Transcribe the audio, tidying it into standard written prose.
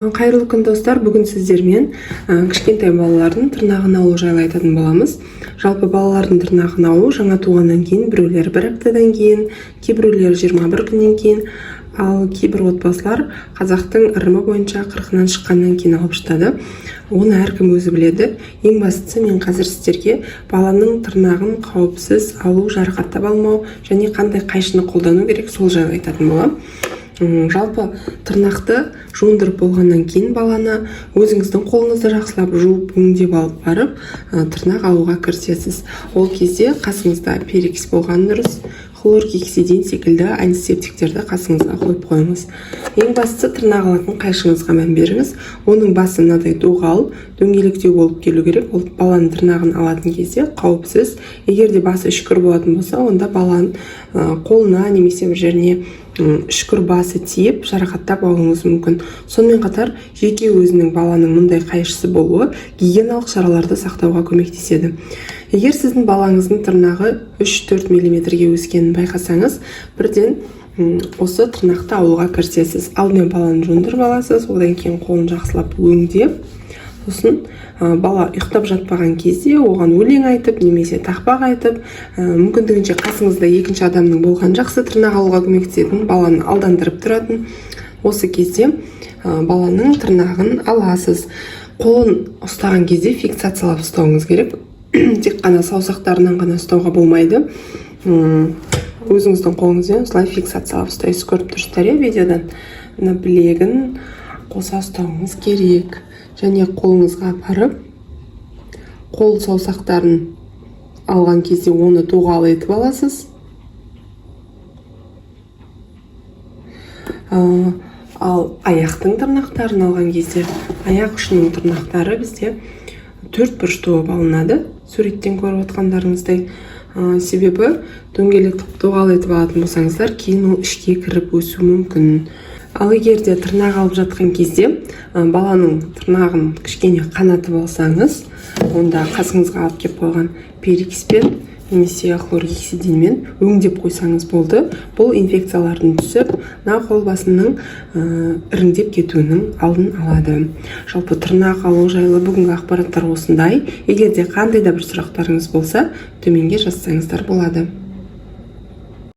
Қайырлы күн, достар! Бүгін сіздермен кішкентай балалардың тырнағын алу жайлы айтатын боламыз. Жалпы, балалардың тырнағын алу жаңа туғаннан кейін, біреулер бір аптадан кейін, кейбіреулер 21 күннен кейін, ал кейбір отбасылар қазақтың ырымы бойынша 40-ынан шыққаннан кейін алып жатады. Оны әркім өзі біледі. Ең бастысы, мен қазір сіздерге баланың тырнағын қауіпсіз алу, жарақаттап алмау және қандай қайшыны қолдану керек, сол жайлы айтатын боламын. Жалпы, тырнақты жуындырып болғаннан кейін, баланы өзіңіздің қолыңызды жақсылап жуып, өңдеп алып барып, тырнақ алуға кірісесіз. Ол кезде қасыңызда перекись болған дұрыс, хлоргексидин секілді антисептиктерді қасыңызға қойып қойыңыз. Ең бастысы, тырнақ алатын қайшыңызға мән беріңіз. Оның басы мынадай доғал, дөңгелектеу болып келу керек. Ол баланың тырнағын алатын кезде қауіпсіз. Егер де басы үшкір болатын болса, онда баланың қолына немесе бір жеріне үшкір басы тиіп, жарақаттап алуыңыз мүмкін. Сонымен қатар, жеке өзінің баланың мұндай қайшысы болуы гигиеналық шараларды сақтауға көмектеседі. Егер сіздің балаңыздың тырнағы 3-4 миллиметрге өскенін байқасаңыз, бірден осы тырнақты алуға кірісесіз. Алдымен баланы жуындырып аласыз, одан кейін қолын жақсылап өңдеп, сосын бала ұйықтап жатпаған кезде оған өлең айтып немесе тақпақ айтып, мүмкіндігінше қасыңызда екінші адамның болғаны жақсы, тырнақ алуға көмектесетін, баланы алдандырып тұратын. Осы кезде баланың тырнағын аласыз. Қолын ұстаған кезде фиксациялап ұстауыңыз керек, тек қана саусақтарынан ғана ұстауға болмайды. Өзіңіздің қолыңызбен осылай фиксациялап ұстайсыз. Көріп тұрсыздар, иә, видеодан. Мына білегін қоса ұстауыңыз керек және қолыңызға апарып, қол саусақтарын алған кезде оны доғал етіп аласыз. Ал аяқтың тырнақтарын алған кезде аяқ ұшының тырнақтары бізде төрт бұрышты болып алынады, суреттен көріп отқандарыңыздай. Себебі дөңгелетіп, доғал етіп алатын болсаңыздар, кейін ол ішке кіріп өсуі мүмкін. Ал егер де тырнақ алып жатқан кезде баланың тырнағын кішкене қанатып алсаңыз, онда қасыңызға алып келіп қойған перекиспен немесе хлоргексидинмен өңдеп қойсаңыз болды. Бұл инфекциялардың түсіп, мына қол басының іріңдеп кетуінің алдын алады. Жалпы, тырнақ алу жайлы бүгінгі ақпараттар осындай. Егер де қандай да бір сұрақтарыңыз болса, төменге жазсаңыздар болады.